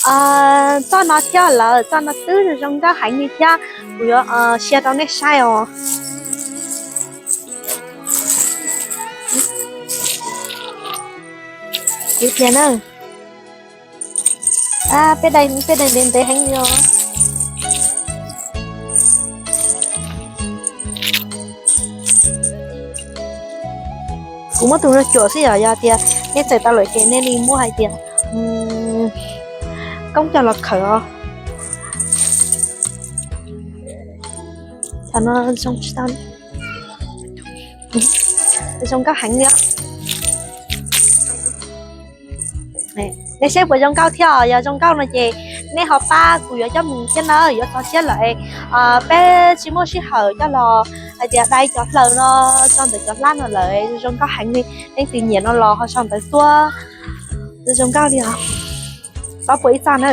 Txoj no thiab lawm, txoj no twb zoo nkauj heev li thiab, kuv yuav share rau nej saib os. Kuv tias na, peb daim, peb daim ntev ntev heev li os. Kuv muab tus no cuam xwb yom, yog tias nej txais tau lawm ces nej li muab hais tias koob coj los khawm os. Thaum no zoo tsis tau, zoo nkauj heev li os. Nej saib puas zoo nkauj thiab os? Yog zoo nkauj no ces nej ho pab kuv yuav coj mus thiab na, yuav txog siab lawm. Peb tsis muaj sij hawm coj los hais tias dai cov hlaws no tso ntawm cov hlab no lawm, zoo nkauj heev li. Leej twg nyiam no los ho sau ntawv tuaj, zoo nkauj li os. Pab puas ib txoj na.